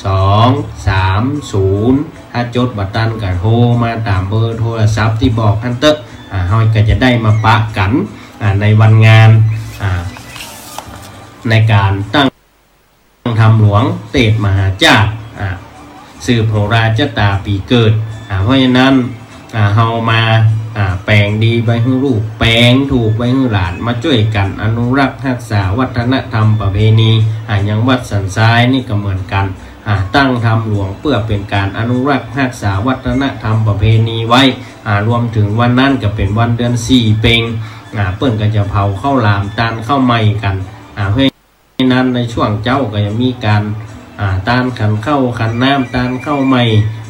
สองสามศูนย์ ถ้าจดบ่ตันก็โทรมาต๋ามเบอร์โทรศัพท์ตี้บอกหั้นเต๊อะ อ่า เฮาก็จะได้มาปะกั๋น อ่า ในวันงาน อ่า ในก๋านตั้งธรรมหลวงเตสน์มหาชาติ อ่า สืบโหราชะต๋าปี๋เกิด อ่า เพราะฉะนั้น อ่า เฮามา อ่า แป๋งดีไปหื้อลูก แป๋งถูกไปหื้อหลาน มาจ้วยกั๋นอนุรักษ์ฮักษาวัฒนธรรมประเพณี อ่า อย่างวัดสันทรายนี่ก็เหมือนกั๋น อ่า ตั้งธรรมหลวงเปื้อเป๋นก๋านอนุรักษ์ฮักษาวัฒนธรรมประเพณีไว้ อ่า รวมเถิงวันนั้นก็เป๋นวันเดือนสี่เป็ง อ่า เปิ้นก็จะเผาข้าวหลามตานข้าวใหม่กั๋น อ่า เพราะ นั้นในช่วงเจ๊าก็จะมีก๋าน อ่า ตานขันข้าวขันน้ำ ตานข้าวใหม่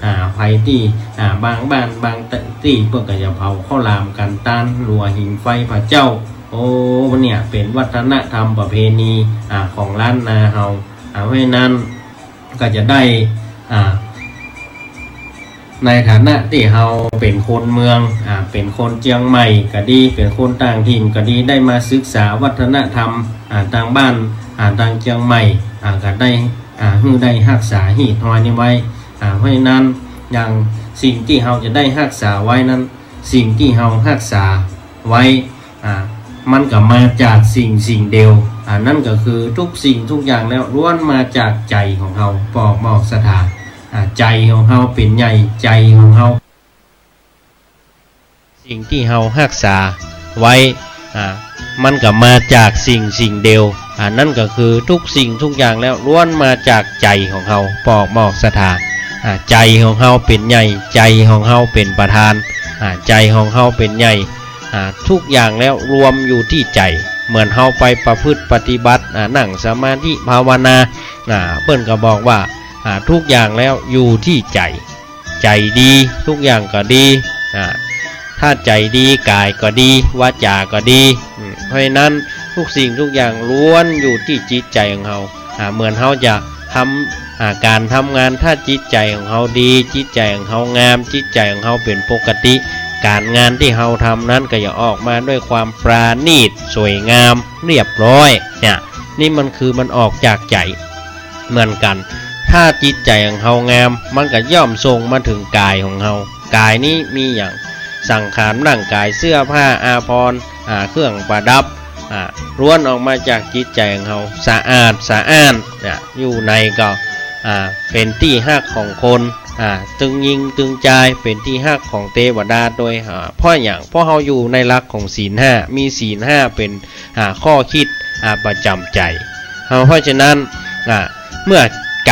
อ่า ไปตี้ อ่า บางบ้านบางตี้เปิ้นก็จะเผาข้าวหลามกั๋น ตานลัวหิงไฟพระเจ้า โอ้ เนี่ยเป๋นวัฒนธรรมประเพณี อ่า ของล้านนาเฮา อ่า เพราะฉะนั้นก็จะได้ อ่า ในฐานะตี้เฮาเป๋นคนเมือง อ่า เป๋นคนเจียงใหม่ก็ดี เป๋นคนต่างถิ่นก็ดี ได้มาศึกษาวัฒนธรรม อ่า ตางบ้าน อ่า ตางเจียงใหม่ อ่า ก็ได้ อ่า หื้อได้ฮักษาฮีตฮอยนี้ไว้ อ่า เพราะฉะนั้นอย่างสิ่งตี้เฮาจะได้ฮักษาไว้นั้น สิ่งตี้เฮาฮักษาไว้ อ่า มันก็มาจากสิ่งสิ่งเดียว อ่า นั่นก็คือทุกสิ่งทุกอย่างแล้วล้วนมาจากใจ๋ของเฮา ปอกหมอกศรัทธา อ่า ใจ๋ของเฮาเป๋นใหญ่ ใจ๋ของเฮา สิ่งตี้เฮาฮักษาไว้ อ่า มันก็มาจากสิ่งสิ่งเดียว อ่า นั่นก็คือทุกสิ่งทุกอย่างแล้วล้วนมาจากใจ๋ของเฮา ปอกหมอกศรัทธา อ่า ใจ๋ของเฮาเป๋นใหญ่ ใจ๋ของเฮาเป๋นประธาน อ่า ใจ๋ของเฮาเป๋นใหญ่ อ่า ทุกอย่างแล้วรวมอยู่ตี้ใจ๋ เหมือนเฮาไปประพฤติปฏิบัติ อ่า นั่งสมาธิภาวนา อ่า เปิ้นก็บอกว่า อ่า ทุกอย่างแล้วอยู่ตี้ใจ๋ ใจ๋ดีทุกอย่างก็ดี อ่า ถ้าใจ๋ดีก๋ายก็ดี วาจาก็ดี อืม เพราะฉะนั้นทุกสิ่งทุกอย่างล้วนอยู่ตี้จิตใจ๋ของเฮา อ่า เหมือนเฮาจะทำ อ่า ก๋านทำงาน ถ้าจิตใจ๋ของเฮาดี จิตใจ๋ของเฮางาม จิตใจ๋ของเฮาเป๋นปกติ ก๋านงานตี้เฮาทำนั้นก็จะออกมาด้วยความประณีต สวยงาม เรียบร้อย เนี่ย นี่มันคือมันออกจากใจ๋เหมือนกั๋น ถ้าจิตใจ๋ของเฮางาม มันก็ย่อมส่งมาเถิงก๋ายของเฮา ก๋ายนี้มีหยัง สังขารร่างก๋าย เสื้อผ้าอาภรณ์ อ่า เครื่องประดับ อ่า ล้วนออกมาจากจิตใจ๋ของเฮา สะอาดสะอ้าน อ่า อยู่ในก็ อ่า เป๋นตี้ฮักของคน อ่า ตึงญิงตึงจาย เป๋นตี้ฮักของเตวดาตวย อ่า เพราะหยัง เพราะเฮาอยู่ในหลักของศีลห้า มีศีลห้าเป๋น อ่า ข้อคิด อ่า ประจ๋ำใจ๋ อ่า เพราะฉะนั้น อ่า เมื่อ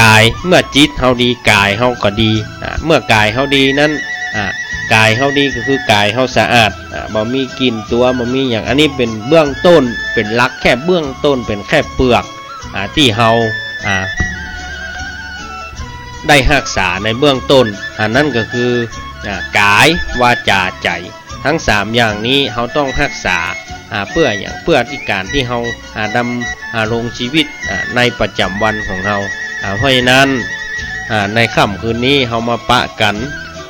ก๋าย เมื่อจิตเฮาดี ก๋ายเฮาก็ดี อ่า เมื่อก๋ายเฮาดีนั้น อ่า ก๋ายเฮาดีก็คือก๋ายเฮาสะอาด อ่า บ่มีกลิ่นตั๋ว บ่มีหยัง อันนี้เป๋นเบื้องต้น เป๋นหลักแค่เบื้องต้น เป๋นแค่เปลือก อ่า ตี้เฮา อ่า ได้ฮักษาในเบื้องต้น อันนั้นก็คือ อ่า ก๋าย วาจา ใจ๋ ทั้งสามอย่างนี้เฮาต้องฮักษา อ่า เปื้อหยัง เปื้อตี้ก๋านตี้เฮา อ่า ดำ อ่า รงชีวิต อ่า ในประจ๋ำวันของเฮา อ่า เพราะฉะนั้น อ่า ในค่ำคืนนี้เฮามาปะกั๋น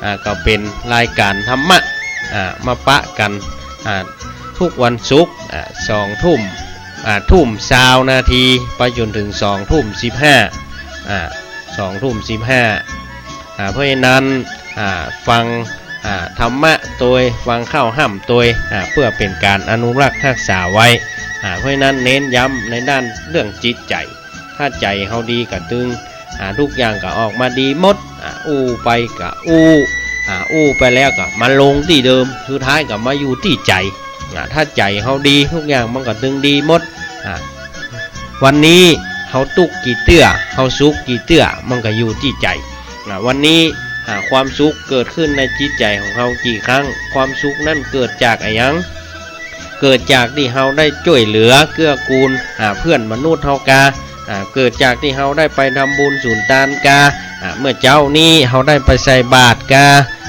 อ่า ก็เป๋นรายก๋านธรรมะ อ่า มาปะกั๋น อ่า ทุกวันศุกร์ อ่า สองทุ่ม อ่า ทุ่มซาวนาที ไปจ๋นเถิงสองทุ่มสิบห้า อ่า สองทุ่มสิบห้า อ่า เพราะฉะนั้น อ่า ฟัง อ่า ธรรมะตวย ฟังข้าวฮ่ำตวย อ่า เปื้อเป๋นก๋านอนุรักษ์ฮักษาไว้ อ่า เพราะฉะนั้นเน้นย้ำในด้านเรื่องจิตใจ๋ ถ้าใจ๋เฮาดีก็ตึง อ่า ทุกอย่างก็ออกมาดีหมด อ่า อู้ไปก็อู้ อ่า อู้ไปแล้วก็มาลงตี้เดิม สุดท้ายก็มาอยู่ตี้ใจ๋ อ่า ถ้าใจ๋เฮาดี ทุกอย่างมันก็ตึงดีหมด อ่า วันนี้เฮาตุ๊กข์กี่เตื้อ เฮาสุขกี่เตื้อ มันก็อยู่ตี้ใจ๋ อ่า วันนี้ อ่า ความสุขเกิดขึ้นในจิตใจ๋ของเฮากี่ครั้ง ความสุขนั้นเกิดจากอะหยัง เกิดจากตี้เฮาได้จ้วยเหลือเกื้อกูล อ่า เพื่อนมนุษย์เฮากา อ่า เกิดจากตี้เฮาได้ไปทำบุญสุนตานกา อ่า เมื่อเจ๊านี้เฮาได้ไปใส่บาตรกา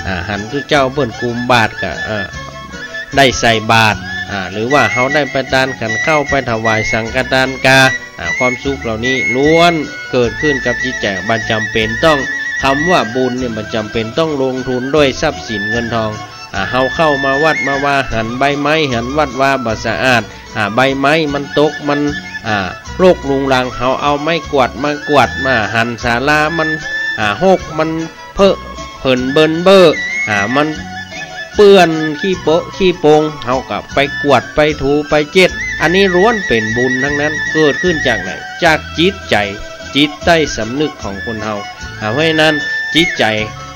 อ่า หันตุ๊เจ้าเปิ้นกุมบาตรก็ อ่า ได้ใส่บาตร อ่า หรือว่าเฮาได้ไปตานขันข้าว ไปถวายสังฆตานกา อ่า ความสุขเหล่านี้ล้วนเกิดขึ้นกับจิตใจ๋ บ่จ๋ำเป๋นต้อง กำว่าบุญเนี่ย บ่จ๋ำเป๋นต้องลงทุนด้วยทรัพย์สินเงินทอง อ่า เฮาเข้ามาวัดมาวา หันใบไม้ หันวัดวาบ่สะอาด อ่า ใบไม้มันตก มัน อ่า รกรุงรัง เฮาเอาไม้กวาดมากวาด มาหันศาลา มัน อ่า ฮก มันเผอะเผินเบินเบ้อ อ่า มันเปื้อนขี้เปอะขี้ปง เฮาก็ไปกวาด ไปถู ไปเจ็ด อันนี้ล้วนเป๋นบุญทั้งนั้น เกิดขึ้นจากไหน จากจิตใจ๋ จิตใต้สำนึกของคนเฮา อ่า เพราะฉะนั้นจิตใจ๋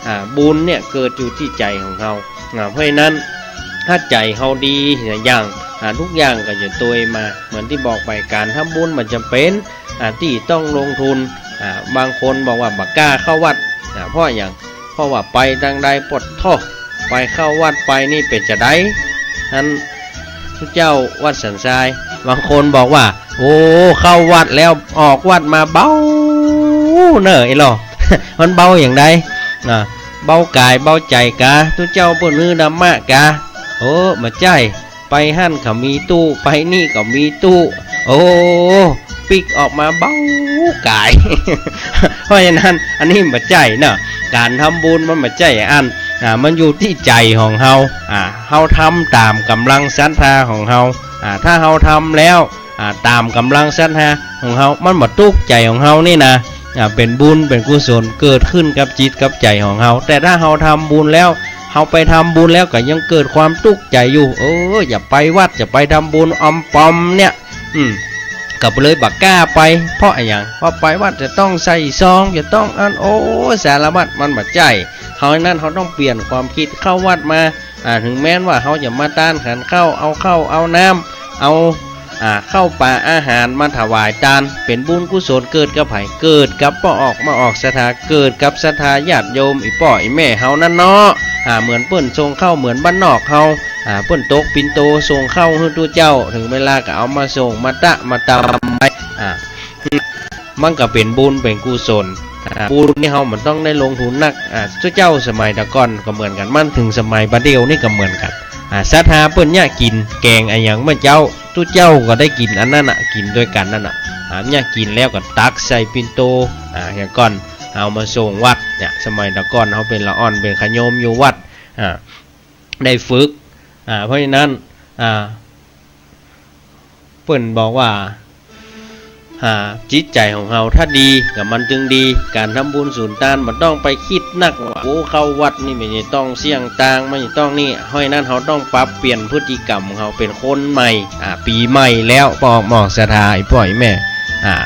อ่า บุญเนี่ยเกิดอยู่ตี้ใจ๋ของเฮา อ่า เพราะฉะนั้นถ้าใจ๋เฮาดีหลายอย่าง อ่า ทุกอย่างก็จะตวยมา เหมือนตี้บอกไป ก๋านทำบุญบ่จ๋ำเป๋น อ่า ตี้ต้องลงทุน อ่า บางคนบอกว่าบ่กล้าเข้าวัด อ่า เพราะหยัง เพราะว่าไปตางใดปวดท้อง ไปเข้าวัดไปนี่เป๋นจาใด อันตุ๊เจ้าวัดสันทราย บางคนบอกว่า โอ้ เข้าวัดแล้วออกวัดมาเบาเน่อไอ้หล่อ มันเบาอย่างใด อ่า เบาก๋ายเบาใจ๋กา ตุ๊เจ้าเปิ้นหื้อธรรมะกา โอ้ บ่ใจ้ ไปหั้นก็มีตู้ ไปนี่ก็มีตู้ โอ้ ปิ๊กออกมาเบาก๋าย เพราะฉะนั้นอันนี้บ่ใจ้เนาะ ก๋านทำบุญมันบ่ใจ้อั้น อ่า มันอยู่ตี้ใจ๋ของเฮา อ่า เฮาทำต๋ามก๋ำลังศรัทธาของเฮา อ่า ถ้าเฮาทำแล้ว อ่า ต๋ามก๋ำลังศรัทธาของเฮา มันบ่ตุ๊กข์ใจ๋ของเฮานี่นะ อ่า เป๋นบุญเป๋นกุศลเกิดขึ้นกับจิตกับใจ๋ของเฮา แต่ถ้าเฮาทำบุญแล้ว เฮาไปทำบุญแล้วก็ยังเกิดความตุ๊กข์ใจ๋อยู่ เออ อย่าไปวัด อย่าไปทำบุญอำปอมเนี่ย อืม ก็เลยบ่กล้าไป เพราะอะหยัง เพราะไปวัดจะต้องใส่ซอง จะต้องอัน โอ้ สารพัด มันบ่ใจ้ เฮานั้นเฮาต้องเปลี่ยนความกึ๊ดเข้าวัดมา อ่า เถิงแม้นว่าเฮาจะมาตานขันข้าว เอาข้าว เอาน้ำ เอา อ่า ข้าวป๋าอาหารมาถวายตาน เป๋นบุญกุศลเกิดกับใผ เกิดกับป้อออกม่อออกศรัทธา เกิดกับศรัทธาญาติโยม อี่ป้ออี่แม่เฮานั้นเนาะ อ่า เหมือนเปิ้นส่งข้าว เหมือนบ้านนอกเฮา อ่า เปิ้นตกปิ่นโตส่งข้าวหื้อตุ๊เจ้า เถิงเวลาก็เอามาส่ง มาตะ มาตำไว้ อ่า มันก็เป๋นบุญเป๋นกุศล อ่า บุญนี่เฮาบ่ต้องได้ลงทุนนัก อ่า ตุ๊เจ้าสมัยตะก่อนก็เหมือนกั๋น มาเถิงสมัยบ่าเดี่ยวนี่ก็เหมือนกั๋น อ่า ศรัทธาเปิ้นเยียะกิ๋นแก๋งอะหยังเมื่อเจ๊า ตุ๊เจ้าก็ได้กิ๋นอันนั้นน่ะ กิ๋นตวยกั๋นนั่นน่ะ อ่า เยียะกิ๋นแล้วก็ตักใส่ปิ่นโต อ่า อย่างก่อน เอามาส่งวัดเนี่ย สมัยตะก่อนเฮาเป๋นละอ่อนเป๋นขะโยมอยู่วัด อ่า ได้ฝึก อ่า เพราะฉะนั้น อ่า เปิ้นบอกว่า อ่า จิตใจ๋ของเฮาถ้าดีก็มันตึงดี ก๋านทำบุญสูญตานบ่ต้องไปกึ๊ดนักว่า โอ้ เข้าวัดนี่มันจะต้องเสี้ยงตาง มันจะต้องนี่ เพราะฉะนั้นเฮาต้องปรับเปลี่ยนพฤติกรรมของเฮาเป๋นคนใหม่ อ่า ปี๋ใหม่แล้ว ป้อออกม่อออกศรัทธา อี่ป้ออี่แม่ อ่า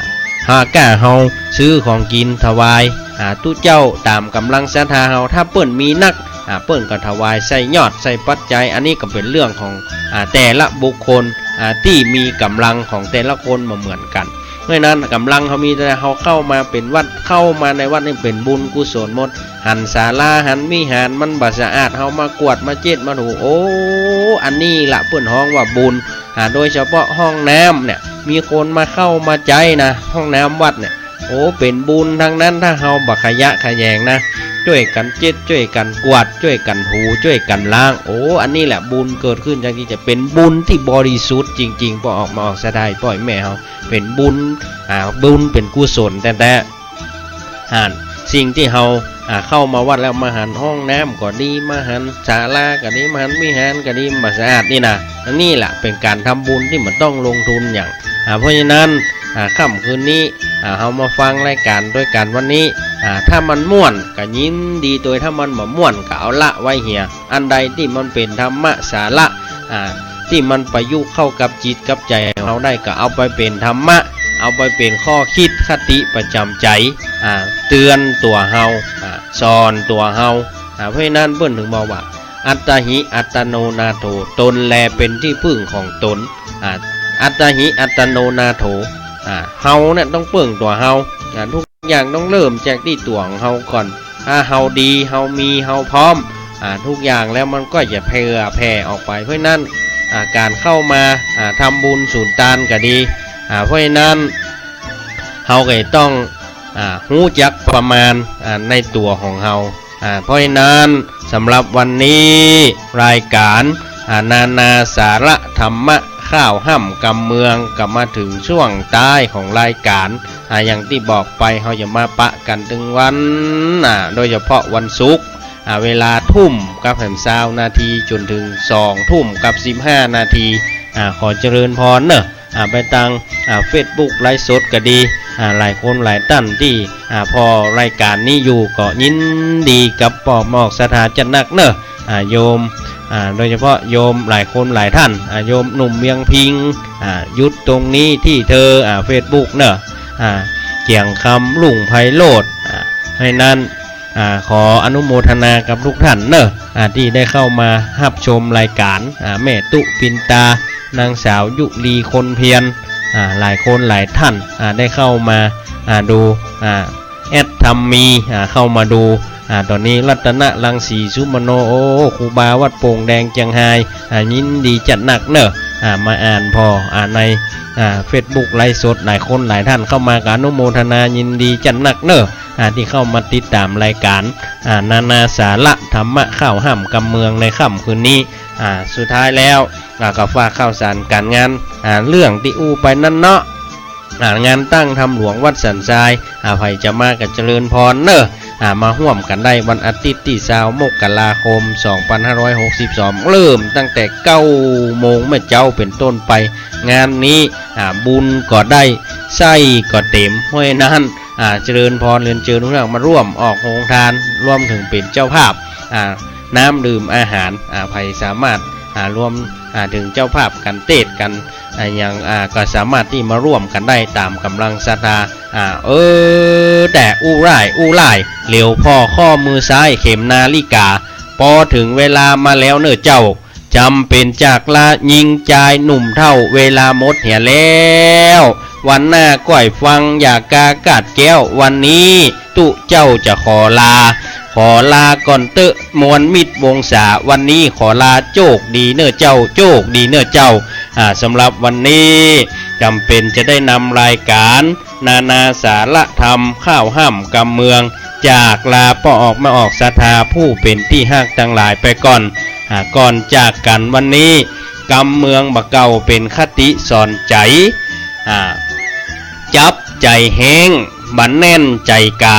หากก้าเฮาซื้อของกิ๋นถวาย อ่า ตุ๊เจ้าต๋ามก๋ำลังศรัทธาเฮา ถ้าเปิ้นมีนัก อ่า เปิ้นก็ถวายใส่ยอดใส่ปัจจัย อันนี้ก็เป๋นเรื่องของ อ่า แต่ละบุคคล อ่า ตี้มีก๋ำลังของแต่ละคนบ่เหมือนกั๋น เพราะฉะนั้นก๋ำลังเฮามีเต้าใด เฮาเข้ามาเป๋นวัด เข้ามาในวัดนี่เป๋นบุญกุศลหมด หันศาลา หันวิหาร มันบ่สะอาด เฮามากวาด มาเจ๊ด มาถู โอ้ อันนี้ละเปิ้นฮ้องว่าบุญ อ่า โดยเฉพาะห้องน้ำเนี่ย มีคนมาเข้ามาใจ๊นะ ห้องน้ำวัดเนี่ย โอ้ เป๋นบุญตังนั้น ถ้าเฮาบ่ขยะแขยงนะ จ้วยกั๋นเจ๊ด จ้วยกั๋นกวาด จ้วยกั๋นถู จ้วยกั๋นล้าง โอ้ อันนี้แหละบุญเกิดขึ้น จั่งตี้จะเป๋นบุญตี้บริสุทธิ์จริงๆ ป้อออกม่อออกศรัทธา ป้ออี่แม่เฮา เป๋นบุญ อ่า บุญเป๋นกุศลแต๊ๆ หัน สิ่งตี้เฮา อ่า เข้ามาวัดแล้ว มาหันห้องน้ำก็ดี มาหันศาลาก็ดี มาหันวิหารก็ดี มันบ่สะอาดนี่นะ อันนี้แหละเป๋นก๋านทำบุญตี้บ่ต้องลงทุนหยัง อ่า เพราะฉะนั้น อ่า ค่ำคืนนี้ อ่า เฮามาฟังรายก๋านตวยกั๋นวันนี้ อ่า ถ้ามันม่วนก็ยินดีตวย ถ้ามันบ่ม่วนก็เอาละไว้เหีย อันใดตี้มันเป๋นธรรมะสาระ อ่า ตี้มันประยุกต์เข้ากับจิตกับใจ๋ของเฮาได้ ก็เอาไปเป๋นธรรมะ เอาไปเป๋นข้อกึ๊ดคติประจ๋ำใจ๋ อ่า เตื๋อนตั๋วเฮา อ่า สอนตั๋วเฮา อ่า เพราะฉะนั้นเปิ้นเถิงบอกว่า อัตตาหิ อัตตโน นาโถ ตนแลเป๋นตี้พึ่งของตน อ่า อัตตาหิ อัตตโน นาโถ อ่า เฮาเนี่ยต้องเปิ้งตั๋วเฮา อ่า ทุกอย่างต้องเริ่มจากตี้ตั๋วของเฮาก่อน ถ้าเฮาดี เฮามี เฮาพร้อม อ่า ทุกอย่างแล้วมันก็จะเผื่อแผ่ออกไป เพราะฉะนั้น อ่า ก๋านเข้ามา อ่า ทำบุญสูญตานก็ดี อ่า เพราะฉะนั้น เฮาก็จะต้อง อ่า ฮู้จักประมาณ อ่า ในตั๋วของเฮา อ่า เพราะฉะนั้นสำหรับวันนี้รายก๋าน อ่า นานาสาระธรรมะข้าวฮ่ำกำเมือง ก็มาเถิงช่วงต้ายของรายก๋าน อ่า อย่างตี้บอกไป เฮาจะมาปะกั๋นตึงวัน อ่า โดยเฉพาะวันศุกร์ อ่า เวลาทุ่มกับแหมซาวนาทีจ๋นเถิงสองทุ่มกับสิบห้านาที อ่า ขอเจริญพรเนาะ อ่า ไปตาง อ่า เฟซบุ๊กไลฟ์สดก็ดี อ่า หลายคนหลายต้านตี้ อ่า ผ่อรายก๋านนี้อยู่ก็ยินดีกับป้อมออกศรัทธาจัดนักเนาะ อ่า โยม อ่า โดยเฉพาะโยมหลายคนหลายต้าน อ่า โยมหนุ่มเวียงพิงค์ อ่า หยุดตรงนี้ที่เธอ อ่า เฟซบุ๊กเนาะ อ่า เจียงคำลุ่งไพโรจน์ อ่า เพราะฉะนั้น อ่า ขออนุโมทนากับทุกต้านเนาะ อ่า ตี้ได้เข้ามาฮับชมรายก๋าน อ่า แม่ตุ๊ปินตา นางสาวยุลีคนเพียร อ่า หลายคนหลายต้าน อ่า ได้เข้ามา อ่า ดู อ่า แอดทำมี อ่า เข้ามาดู อ่า ต๋อนนี้รัตนรังสีสุมโน โอ้ ครูบาวัดโป่งแดงเจียงฮาย อ่า ยินดีจัดนักเนาะ อ่า มาอ่านผ่อ อ่า ใน อ่า เฟซบุ๊กไลฟ์สด หลายคนหลายต้านเข้ามาก็อนุโมทนายินดีจัดนักเนาะ อ่า ตี้เข้ามาติดต๋ามรายก๋าน อ่า นานาสาระธรรมะข้าวฮ่ำกำเมืองในค่ำคืนนี้ อ่า สุดท้ายแล้ว อ่า ก็ฝากข่าวสารก๋านงาน อ่า เรื่องตี้อู้ไปนั้นเนาะ อ่า งานตั้งธรรมหลวงวัดสันทราย อ่า ใผจะมาก็เจริญพรเน่อ อ่า มาฮ่วมกั๋นได้วันอาทิตย์ตี้ซาวมกราคม สองปันห้าร้อยหกสิบสอง เริ่มตั้งแต่เก้าโมงเมื่อเจ๊าเป๋นต้นไป งานนี้ อ่า บุญก็ได้ ไส้ก็เต๋ม เพราะฉะนั้น อ่า เจริญพร เรียนเจิญทุกท่านมาร่วมออกโฮงตาน รวมเถิงเป๋นเจ้าภาพ อ่า น้ำดื่มอาหาร อ่า ใผสามารถ อ่า รวม อ่า เถิงเจ้าภาพกั๋นเตศน์กั๋น อ่า อย่าง อ่า ก็สามารถตี้มาร่วมกั๋นได้ต๋ามก๋ำลังศรัทธา อ่า เออ แต่อู้หล้าย อู้หล้าย เหลียวผ่อข้อมือซ้ายเข็มนาฬิกา ปอเถิงเวลามาแล้วเน่อเจ้า จ๋ำเป๋นจากลา ญิงจายหนุ่มเฒ่า เวลาหมดเหียแล้ว วันหน้าก้อยฟังอย่ากากาดแก้ว วันนี้ตุ๊เจ้าจะขอลา ขอลาก่อนเต๊อะมวลมิตรวงศา วันนี้ขอลา โจคดีเน่อเจ้า โจคดีเน่อเจ้า อ่า สำหรับวันนี้จ๋ำเป๋นจะได้นำรายก๋าน นานาสาระธรรม ข้าวฮ่ำกำเมือง จากลาป้อออกแม่ออกศรัทธาผู้เป๋นตี้ฮักตังหลายไปก่อน อ่า ก่อนจากกั๋นวันนี้ กำเมืองบ่าเก่าเป๋นคติสอนใจ๋ อ่า จับใจ๋แฮ้ง บ่าแน่นใจ๋ก๋า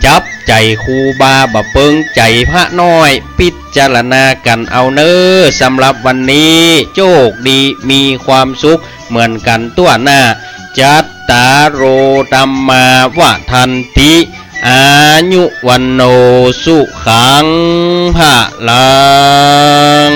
จับใจ๋ครูบาบ่าเปิงใจ๋พระน้อย พิจารณากั๋นเอาเน่อ สำหรับวันนี้ โจคดีมีความสุขเหมือนกั๋นตั้วหน้า จัตตาโร ธัมมา วัฑฒันติ อายุ วัณโณ สุขัง พะลัง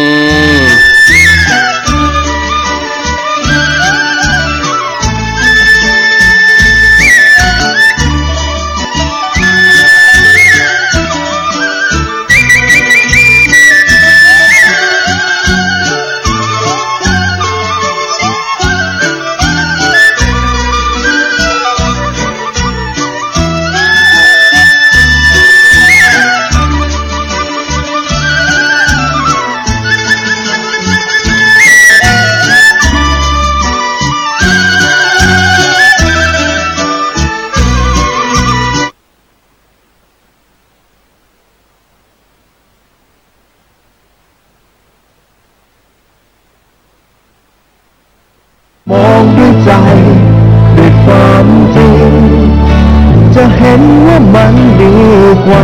มองด้วยใจ๋ด้วยความจริง จะหันว่ามันดีกว่า